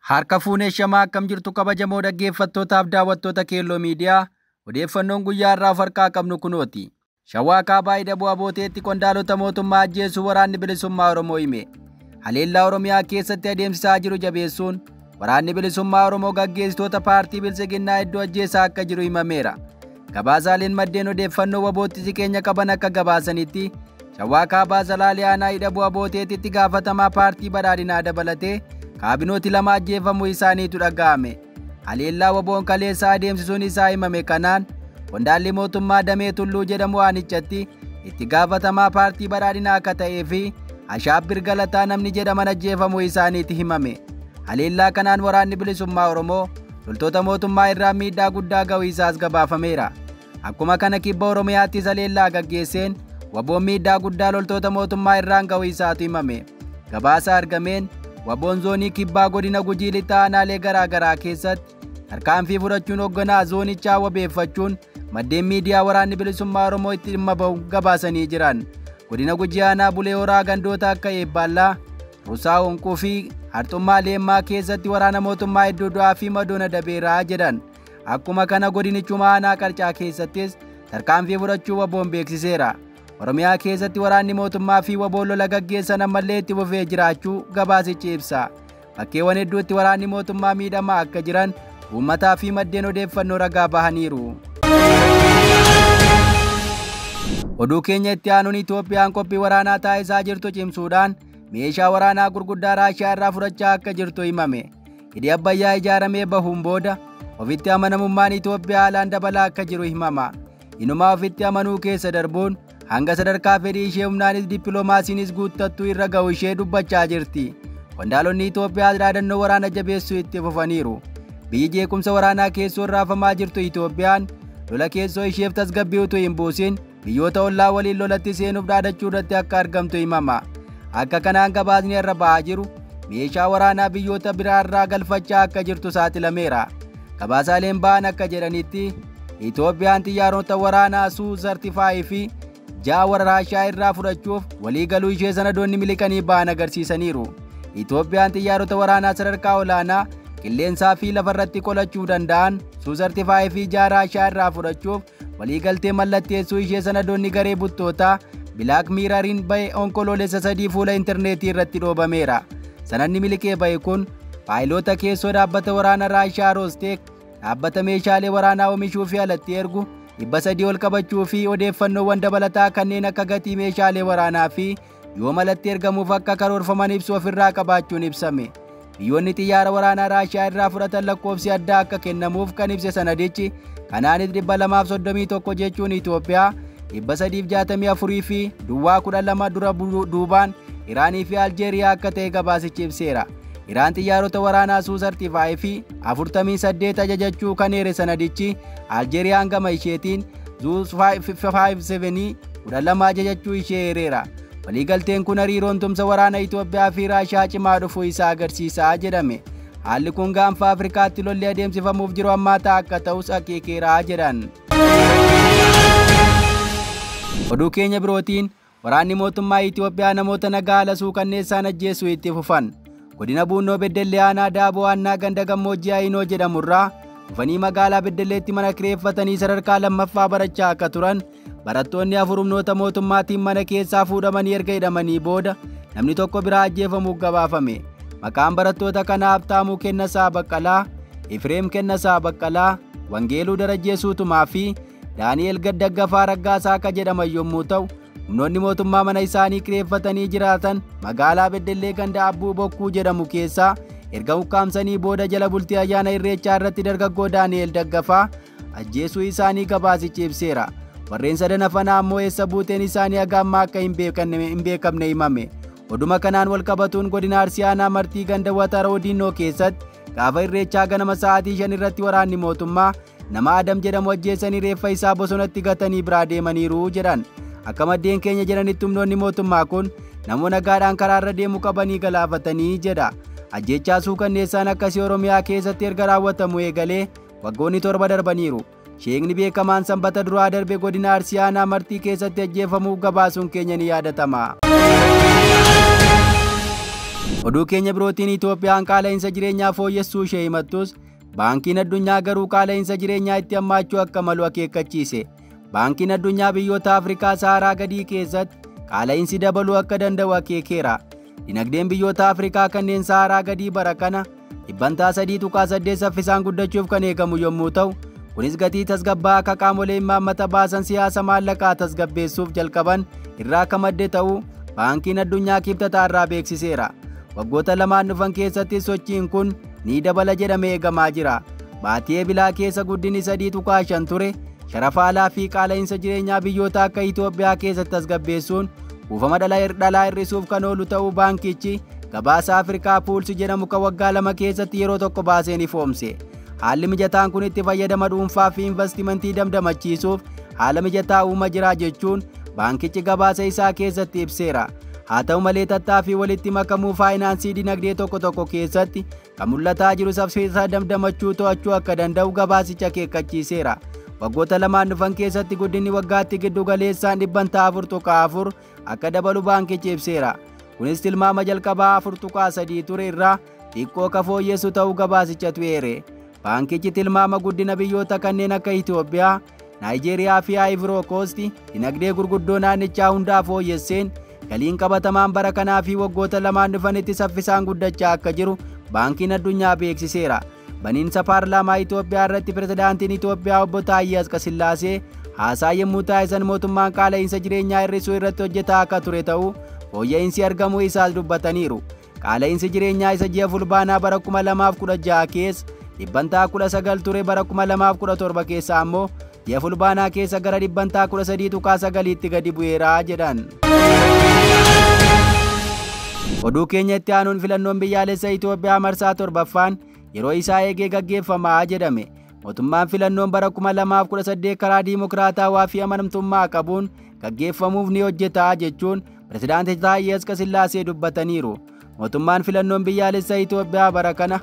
Harka fuunee shamaa akkam jirtu kabajamoo dhaggeeffattootaaf daawwattoota Keelloo Miidiyaa odeeffannoon guyyaa irraa of harkaa qabnu kunooti. Shawaa Kaabaa Hidhabuu Abooteetti qondaalota mootummaa ajjeesuu waraanni bilisummaa Oromoo hime. Haleellaa Oromiyaa keessatti adeemsisaa jiru jabeessuun waraanni bilisummaa Oromoo gaggeessitoota paartii Biltsiginnaa iddoo ajjeesaa akka jiru himameera. Gabaasaaleen maddeen odeeffannoo wabootti siqeenya qaban akka gabaasanitti Shawaa Kaabaa Salaalee Aanaa Hidhabuu Abooteetti gaafatamaa paartii badhaadhinaa dabalatee kaabinooti lama ajjeefamuu isaaniitu dhaga'ame. Haleellaa waboon kaleessaa adeemsisuun isaa himame kanaan qondaalli mootummaa Damee Tulluu jedhamu aanichatti itti gaafatamaa paartii badhaadhinaa akka ta'ee fi Ashaabbir Galataa namni jedhaman ajjeefamuu isaaniitti himame. Haleellaa kanaan waraanni bilisummaa Oromoo loltoota mootummaa irraa miidhaa guddaa ga'uu isaas gabaafameera. Akkuma kana kibba Oromiyaattis haleellaa gaggeesseen waboon miidhaa guddaa loltoota mootummaa irraan ga'uu isaatu himame. Gabaasa argameen waboon zoonii kibbaa godina Gujii lixaa aanaalee garaa garaa keessatti tarkaanfii fudhachuun hoogganaa zoonichaa wabeeffachuun maddeen miidiyaa waraanni bilisummaa Oromoo itti dhimma ba'u gabaasanii jiran. Godina Gujii aanaa Bulee Horaa gandoota akka Eebbaallaa, Rusaa Honquu fi Harxummaa Leemmaa keessatti waraana mootummaa iddoo du'aa fi madoona dabeeraa jedhan. Akkuma kana godinichuma aanaa Qarcaa keessattis tarkaanfii fudhachuu waboon beeksiseera. Oromiyaa keessatti waraanni mootummaa fi waboon lola gaggeessan ammallee itti fufee jiraachuu gabaasichi ibsa. Bakkeewwan hedduutti waraanni mootummaa miidhamaa akka jiran uummataa fi maddeen odeeffannoo ragaa bahaniiru. Oduu keenya itti aanuun Itoophiyaan qophii waraanaa taasisaa jirtu cimsuudhaan meeshaa waraanaa gurguddaa Raashiyaa irraa fudhachaa akka jirtu himame. Hidhi Abbayyaa ijaaramee bahuun booda ofitti amanamummaan Itoophiyaa haalaan dabalaa akka jiru himama. Inumaa ofitti amanuu keessa darbuun hanga sadarkaa fedhii ishee humnaanis dippiloomaasiinis guuttattuu irra ga'u ishee dubbachaa jirti. Qondaalonni Itoophiyaa dhaadannoo waraana jabeessuu itti fufaniiru. Biyyi jeequmsa waraanaa keessoo raafamaa jirtu Itoophiyaan lola keessoo isheef tasgabbii utuu hin buusin biyyoota ollaa waliin lolatti seenuuf dhaadachuu irratti akka argamtu himama. Akka kanaan gabaasni irra ba'aa jiru meeshaa waraanaa biyyoota biraa irraa galfachaa akka jirtu saaxilameera. Gabaasaaleen ba'an akka jedhanitti Itoophiyaan xiyyaarota waraanaa Suu 35 fi 6 warra Raashiyaa irraa fudhachuuf waliigaluu ishee sanadoonni miliqanii ba'an agarsiisaniiru. Itoophiyaan xiyyaarota waraanaa sadarkaa olaanaa qilleensaa fi lafarratti qolachuu danda'an Suu 35 fi 6 Raashiyaa irraa fudhachuuf waliigaltee mallatteessuu ishee sanadoonni garee buttootaa Bilaak Miirariin ba'e onkoloolessa 3 fuula intarneetii irratti dhoobameera. Sanadni miliqee ba'e kun faayiloota keessoo dhaabbata waraana Raashiyaa Roosteek dhaabbata meeshaalee waraanaa oomishuu fi alatti ergu 300 ol qabachuu fi odeeffannoowwan dabalataa kanneen akka gatii meeshaalee waraanaa fi yoom alatti ergamuuf akka karoorfaman ibsu ofirraa qabaachuun ibsame. Biyyoonni xiyyaara waraanaa Raashiyaa irraa fudhatan lakkoofsi addaa akka kennamuuf kan ibse sanadichi kanaanis 231 jechuun Itoophiyaa 364 fi duwwaa 12 dura duubaan Iraanii fi Aljeeriyaa akka ta'e gabaasichi ibseera. Iraan xiyyaarota waraanaa Suu 35 fi 48 ajajachuu kan eere sanadichi Aljeeriyaan gama isheetiin Zuu 57 12 ajajachuu ishee eereera. Waliigalteen kun hariiroon tumsa waraana Itoophiyaa fi Raashiyaa cimaa dhufuu isaa agarsiisaa jedhame. Haalli kun gaanfa Afrikaatti lolli adeemsifamuuf jiru hammaataa akka ta'us akeekeera jedhan. Oduu keenya birootiin waraanni mootummaa Itoophiyaa namoota nagaa haala suukanneessaan ajjeesuu itti fufan. Godina Buunnoo Beddellee aanaa Daaboo Annaa ganda gammoojjii Ayinoo jedhamurraa dhufanii magaalaa Beddelleetti mana kireeffatanii sadarkaa lammaffaa barachaa akka turan barattoonni afur humnoota mootummaatiin mana keessaa fuudhamanii erga hidhamanii booda namni tokko biraa ajjeefamuuf gabaafame. Maqaan barattoota kanaa Habtaamuu Kennasaa Baqqalaa, Ifreem Kennasaa Baqqalaa, Wangeeluu Darajjee Suutumaa fi Daani'el Gaddaggafaa Raggaasaa akka jedhaman yommuu ta'u humnoonni mootummaa mana isaanii kireeffatanii jiraatan magaalaa Beddellee ganda Abbuu Bokkuu jedhamu keessaa erga ukkaamsanii booda jala bultii ayyaana Irreechaa irratti dargaggoo Daani'el Daggafaa ajjeesuu isaanii gabaasichi ibseera. Warreen sadan hafan ammoo eessa buuteen isaanii haga ammaa akka hin beekamne himame. Oduma kanaan wal qabatuun godina Arsii aanaa Martii ganda Wataroo Dinnoo keessatti gaafa Irreechaa ganama sa'aatii 5 irratti waraanni mootummaa nama Adam jedhamu ajjeesanii reeffa isaa bosonatti gatanii biraa deemaniiru jedhan. Akka maddeen keenya jedhanitti humnoonni mootummaa kun namoota nagaadhaan karaarra deemu qabanii galaafatanii jedha. Ajjeechaa suukanneessaan akkasii Oromiyaa keessatti erga raawwatamu eegalee waggoonni 7 darbaniiru. Sheekni beekamaan sanbata duraa darbe godina Arsii aanaa Martii keessatti ajjeefamuuf gabaasuun keenya ni yaadatama. Oduu keenya birootiin Itoophiyaan qaala'insa jireenyaa fooyyessuu ishee himattus Baankiin Addunyaa garuu qaala'insa jireenyaa itti hammaachuu akka malu akeekkachiise. Baankiin Addunyaa biyyoota Afrikaa Saharaa gadii keessatti qaala'insi dabaluu akka danda'u akeekeera. Dinagdeen biyyoota Afrikaa kanneen Saharaa gadii bara kana 3.8% saffisaan guddachuuf kan eegamu yommuu ta'u, kunis gatii tasgabbaa'aa akka qaamolee imaammata baasan siyaasa maallaqaa tasgabbeessuuf jalqaban irraa akka madde ta'uu Baankiin Addunyaa kibxataa irraa beeksiseera. Waggoota lamaan dhufan keessatti sochiin kun ni dabala jedhamee eegamaa jira. Baatii Ebilaa keessa guddinni 3.5 ture sharafa alaa fi qaala'insa jireenyaa biyyoota akka Itoophiyaa keessatti tasgabbeessuun kuufama dhalaa hir'isuuf kan oolu ta'uu baankichi gabaasa Afrikaa Puulsi jedhamu kan waggaa 2 keessatti yeroo tokko baaseen ifoomse. Haalli mijataan kun itti fayyadama dhuunfaa fi investimentii damdamachiisuuf haala mijataa uuma jira jechuun baankichi gabaasa isaa keessatti ibseera. Haa ta'u malee tattaaffii walitti makamuu faayinaansii dinagdee tokko tokko keessatti kan mul'ataa jiru saffisa damdamachuu to'achuu akka danda'u gabaasicha akeekkachiiseera. Waggoota lamaan dhufan keessatti guddinni waggaatti giddu galeessaan 4.4% akka dabalu baankichi ibseera. Kunis tilmaama jalqabaa 4.3 ture irraa xiqqoo ka fooyyessu ta'uu gabaasicha tu'eere. Baankichi tilmaama guddina biyyoota kanneen akka Itoophiyaa, Naayijeeriyaa fi Ivory Coast dinagdee gurguddoo naannichaa hundaa fooyyesseen galiin qabatamaan bara kanaa fi waggoota lamaan dhufanitti saffisaan guddachaa akka jiru Baankiin Addunyaa beeksiseera. Baniinsa paarlaamaa Itoophiyaa irratti pirezidaantiin Itoophiyaa obbo Taayyee Asqasillaasee haasaa yommuu taasisan mootummaan qaala'insa jireenyaa hir'isuu irratti hojjetaa akka ture ta'uu fooyya'insi argamuu isaas dubbataniiru. Qaala'insi jireenyaa isa ji'a Fulbaanaa bara 2016 keessa 19% ture bara 2017 keessa ammoo ji'a Fulbaanaa keessa gara 13.9% gadi bu'eera jedhan. Oduu keenya itti aanuun filannoon biyyaalessa Itoophiyaa marsaa 7ffaan yeroo isaa eegee gaggeeffamaa jedhame. Mootummaan filannoon bara 2018 karaa diimokiraatawaa fi amanamtummaa qabuun gaggeeffamuuf ni hojjeta jechuun pirezidaantii Taayyee Asqasillaasee dubbataniiru. Mootummaan filannoon biyyaalessa Itoophiyaa bara kana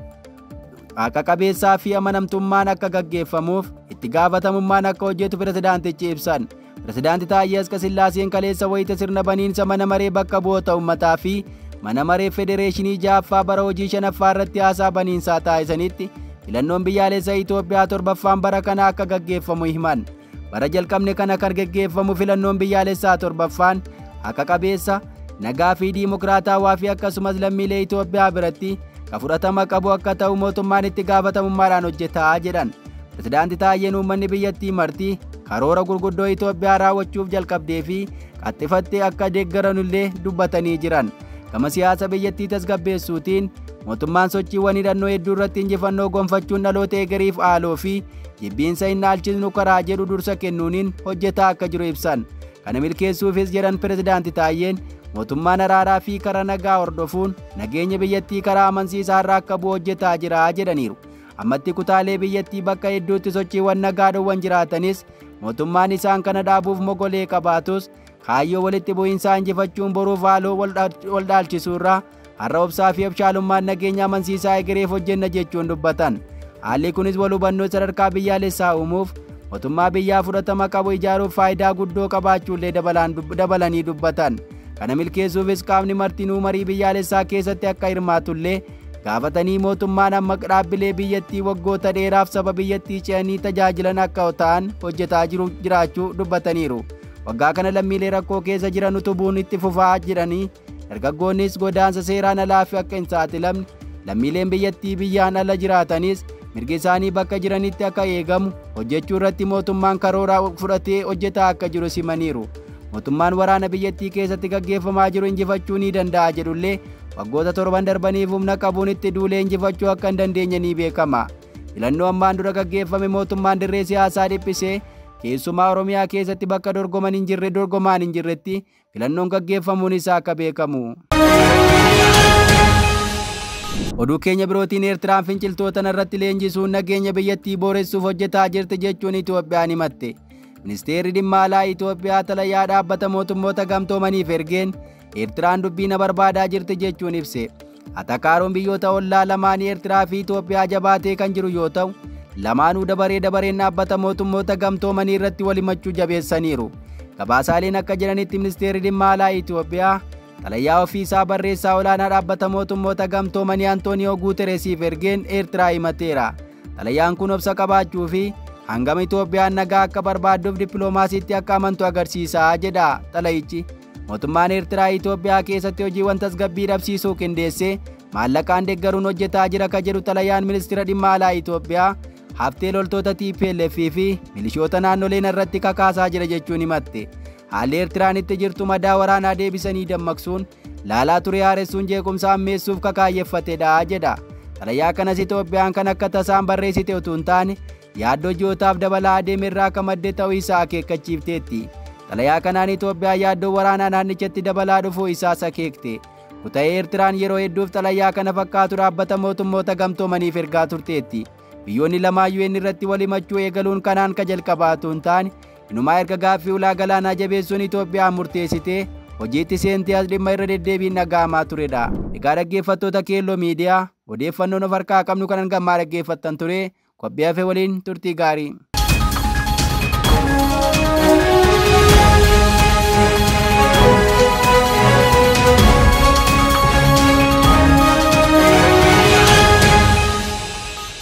haqa qabeessaa fi amanamtummaan akka gaggeeffamuuf itti gaafatamummaan akka hojjetu pirezidaantichi ibsan. Pirezidaantii Taayyee Asqasillaaseen kaleessa wayita sirna baniinsa mana maree bakka bu'oota uummataa fi mana maree federeeshinii 6ffaa bara hojii 5ffaa irratti haasaa baniinsaa taasisanitti filannoon biyyaalessa Itoophiyaa 7ffaan bara kana akka gaggeeffamu himan. Bara jalqabne kana kan gaggeeffamu filannoon biyyaalessaa 7ffaan haqa qabeessa, nagaa fi diimokiraatawaa fi akkasumas lammiilee Itoophiyaa biratti kan fudhatama qabu akka ta'u mootummaan itti gaafatamummaadhaan hojjetaa jedhan. Pirezidaantii Taayyeen uummanni biyyattii marti karoora gurguddoo Itoophiyaa raawwachuuf jalqabdee fi qaxxifattee akka deeggaranillee dubbatanii jiran. Gama siyaasa biyyattii tasgabbeessuutiin mootummaan sochiiwwan hidhannoo hedduu irratti injifannoo gonfachuun dhaloota egeriif haaloo fi jibbiinsa hin dhaalchisnu karaa jedhu dursa kennuuniin hojjetaa akka jiru ibsan. Kana milkeessuufis jedhan pirezidaantii Taayyeen mootummaan araaraa fi karaa nagaa hordofuun nageenya biyyattii karaa amansiisaa irraa akka bu'u hojjetaa jira jedhaniiru. Ammatti kutaalee biyyattii bakka hedduutti sochiiwwan nagaa dhowwan jiraatanis mootummaan isaan kana dhaabuuf mogolee qabaatus kaayyoo walitti bu'iinsaa injifachuun boruuf haaloo wal dhaalchisuu irraa har'a obsaa fi abshaalummaan nageenya amansiisaa egereef hojjenna jechuun dubbatan. Haalli kunis wal hubannoo sadarkaa biyyaalessaa uumuuf mootummaa biyyaa fudhatama qabu ijaaruuf faayidaa guddoo qabaachuullee dabalanii dubbatan. Kana milkeessuufis qaamni martinuu marii biyyaalessaa keessatti akka hirmaatullee gaafatanii mootummaan amma dhaabbilee biyyattii waggoota dheeraaf saba biyyattii ce'anii tajaajilan akka ta'an hojjetaa jiraachuu dubbataniiru. Waggaa kana lammiilee rakkoo keessa jiran utubuun itti fufaa jedhanii dargaggoonnis godaansa seeraan alaa fi akka hin saaxilamne lammiileen biyyattii biyyaan ala jiraatanis mirgi isaanii bakka jiranitti akka eegamu hojjechuu irratti mootummaan karoora fudhatee hojjetaa akka jiru simaniiru. Mootummaan waraana biyyattii keessatti gaggeeffamaa jiru injifachuu ni danda'a jedhullee waggoota 7 darbaniif humna qabuun itti duulee injifachuu akka hin dandeenye ni beekama. Filannoo ammaan dura gaggeeffame mootummaan dirree siyaasaa dhiphisee keessumaa Oromiyaa keessatti bakka dorgomaan hin jirretti filannoon gaggeeffamuun isaa akka beekamu. Oduu keenya birootiin Eertiraan finciltoota irratti leenjisuun nageenya biyyattii booressuuf hojjetaa jirti jechuun Itoophiyaan himatte. Ministeerri dhimma alaa Itoophiyaa xalayaa dhaabbata mootummoota gamtoomaniif ergeen Eertiraan dubbii na barbaadaa jirti jechuun ibse. Atakaaroon biyyoota ollaa lamaanii Eertiraa fi Itoophiyaa jabaatee kan jiru yoo ta'u, lamaanuu dabaree dabareen dhaabbata mootummoota gamtoomanii irratti wal himachuu jabeessaniiru. Gabaasaaleen akka jedhanitti ministeerri dhimma alaa Itoophiyaa Xalayaa ofiisaa barreessaa olaanaa dhaabbata mootummoota gamtoomanii Antooniyoo Guuteresiif ergeen Eertiraa himateera. Xalayaan kun obsa qabaachuu fi hangam Itoophiyaan nagaa akka barbaadduuf dippiloomaasiitti akka amantu agarsiisa jedha xalayichi. Mootummaan Eertiraa Itoophiyaa keessatti hojiiwwan tasgabbii dhabsiisuu qindeessee maallaqaan deeggaruun hojjetaa jira ka jedhu xalayaan ministeera dhimma alaa Itoophiyaa haftee loltoota TPLF fi milishoota naannoleen irratti kakaasaa jira jechuun himatte. Haalli Eertiraan itti jirtu madaa waraanaa deebisanii dammaqsuun laalaa ture haaressuun jeequmsa ammeessuuf kakaayyeffatedha jedha. Xalayaa kanas Itoophiyaan kan akka tasaan barreessite utuu hin taane yaaddoo ji'ootaaf dabalaa adeeme irraa akka madde ta'uu isaa akeekkachiifteetti. Xalayaa kanaan Itoophiyaan yaaddoo waraanaa naannichatti dabalaa dhufuu isaas akeekte. Kuta'ee Eertiraan yeroo hedduuf xalayaa kana fakkaatu dhaabbata mootummoota gamtoomaniif ergaa turteetti. Biyyoonni lamaan UN irratti wal himachuu eegaluun kanaan ka jalqabaatu hin taane inumaa erga gaaffii ulaa galaanaa jabeessuun Itoophiyaan murteessitee hojiitti seentee as dhimma irra deddeebiin dhaga'amaa turedha. Egaa dhaggeeffattoota Keelloo Miidiyaa, odeeffannoon of harkaa qabnu kanan gammaa dhaggeeffattan ture, qophii hafe waliin turtii gaarii.